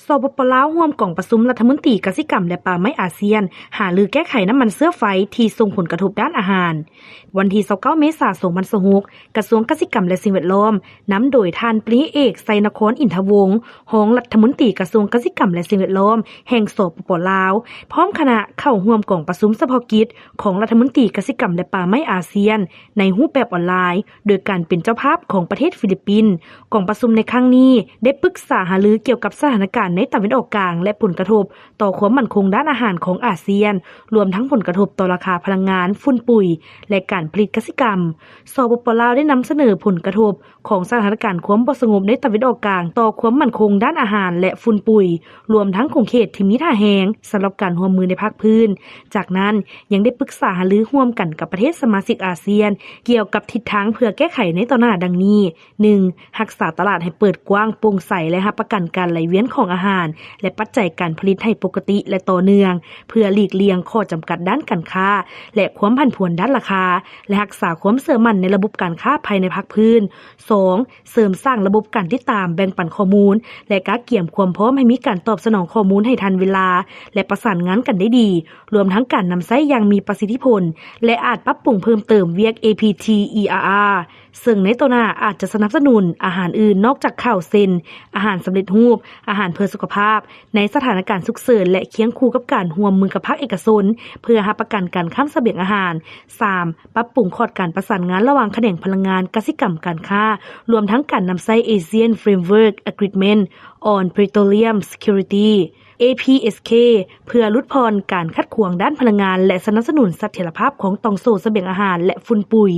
ສປປ ລາວ ຮ່ວມກອງປະຊຸມລັດຖະມົນຕີກະສິກຳ ແລະ ປ່າໄມ້ອາຊຽນ ຫາລືແກ້ໄຂນ້ຳມັນເຊື້ອໄຟທີ່ສົ່ງຜົນກະທົບດ້ານອາຫານ. ວັນທີຊາວເກົ້າ ເມສາ ສອງພັນຊາວຫົກ ກະຊວງກະສິກຳ ແລະ ສິ່ງແວດລ້ອມ ນຳໂດຍທ່ານ ປຣິເອກ ໄຊນະຄອນ ອິນທະວົງ ຮອງລັດຖະມົນຕີກະຊວງກະສິກຳ ແລະ ສິ່ງແວດລ້ອມ ແຫ່ງ ສປປ ລາວ ພ້ອມຄະນະເຂົ້າຮ່ວມກອງປະຊຸມສະເພາະກິດຂອງລັດຖະມົນຕີກະສິກຳ ແລະ ປ່າໄມ້ອາຊຽນ ໃນຮູບແບບອອນລາຍ ໂດຍການເປັນເຈົ້າພາບຂອງປະເທດຟີລິບປິນ. ກອງປະຊຸມໃນຄັ້ງນີ້ໄດ້ປຶກສາຫາລືກ່ຽວກັບສະຖານະການໃນຕາເວັນອອກກາງ ແລະ ຜົນກະທົບຕໍ່ຄວາມໝັ້ນຄົງດ້ານອາຫານຂອງອາຊຽນ, ລວມທັງຜົນກະທົບຕໍ່ລາຄາພະລັງງານ, ຝຸ່ນປຸຍ ແລະ ການຜະລິດກະສິກຳ. ສປປ ລາວ ໄດ້ນຳສະເໜີຜົນກະທົບຂອງສະຖານະການຄວາມບໍ່ສະຫງົບໃນຕາເວັນອອກກາງຕໍ່ຄວາມໝັ້ນຄົງດ້ານອາຫານ ແລະ ຝຸ່ນປຸຍ, ລວມທັງຂົງເຂດທີ່ມີທ່າແຮງສຳລັບການຮ່ວມມືໃນພາກພື້ນ. ຈາກນັ້ນຍັງໄດ້ປຶກສາຫາລືຮ່ວມກັນກັບປະເທດສະມາຊິກອາຊຽນ ກ່ຽວກັບທິດທາງເພື່ອແກ້ໄຂໃນຕໍ່ໜ້າ ດັ່ງນີ້: ໜຶ່ງ ຮັກສາຕະຫຼາດໃຫ້ເປີດກວ້າງ, ໂປ່ງໃສ ແລະ ຮັບປະກັນການໄຫຼວຽນຂອງອາຫານ ແລະ ປັດໄຈການຜະລິດໃຫ້ປົກກະຕິ ແລະ ຕໍ່ເນື່ອງ ເພື່ອຫຼີກລ່ຽງຂໍ້ຈຳກັດດ້ານການຄ້າ ແລະ ຄວາມຜັນຜວນດ້ານລາຄາ ແລະ ຮັກສາຄວາມເຊື່ອໝັ້ນໃນລະບົບການຄ້າພາຍໃນພາກພື້ນ. ສອງ ເສີມສ້າງລະບົບການຕິດຕາມ, ແບ່ງປັນຂໍ້ມູນ ແລະ ກະກຽມຄວາມພ້ອມໃຫ້ມີການຕອບສະໜອງຂໍ້ມູນໃຫ້ທັນເວລາ ແລະ ປະສານງານກັນໄດ້ດີ, ລວມທັງການນຳໃຊ້ຢ່າງມີປະສິດທິຜົນ ແລະ ອາດປັບປຸງເພີ່ມເຕີມວຽກ APTERR ເຊິ່ງໃນຕໍ່ໜ້າອາດຈະສະໜັບສະໜູນອາຫານອື່ນນອກຈາກເຂົ້າ ເຊັ່ນ ອາຫານສຳເລັດຮູບ, ອາຫານເພື່ອສຸຂະພາບ ໃນສະຖານະການສຸກເສີນ ແລະ ຄຽງຄູ່ກັບການຮ່ວມມືກັບພາກເອກະຊົນ ເພື່ອຮັບປະກັນການຄ້າສະບຽງອາຫານ. ສາມ ປັບປຸງຂອດການປະສານງານລະຫວ່າງຂະແໜງພະລັງງານ, ກະສິກຳ, ການຄ້າ ລວມທັງການນຳໃຊ້ ASEAN Framework Agreement on Petroleum Security APSK ເພື່ອຫຼຸດຜ່ອນການຂັດຂວາງດ້ານພະລັງງານ ແລະ ສະໜັບສະໜູນສະຖຽນລະພາບຂອງຕ່ອງໂສ້ສະບຽງອາຫານ ແລະ ຝຸ່ນປຸຍ.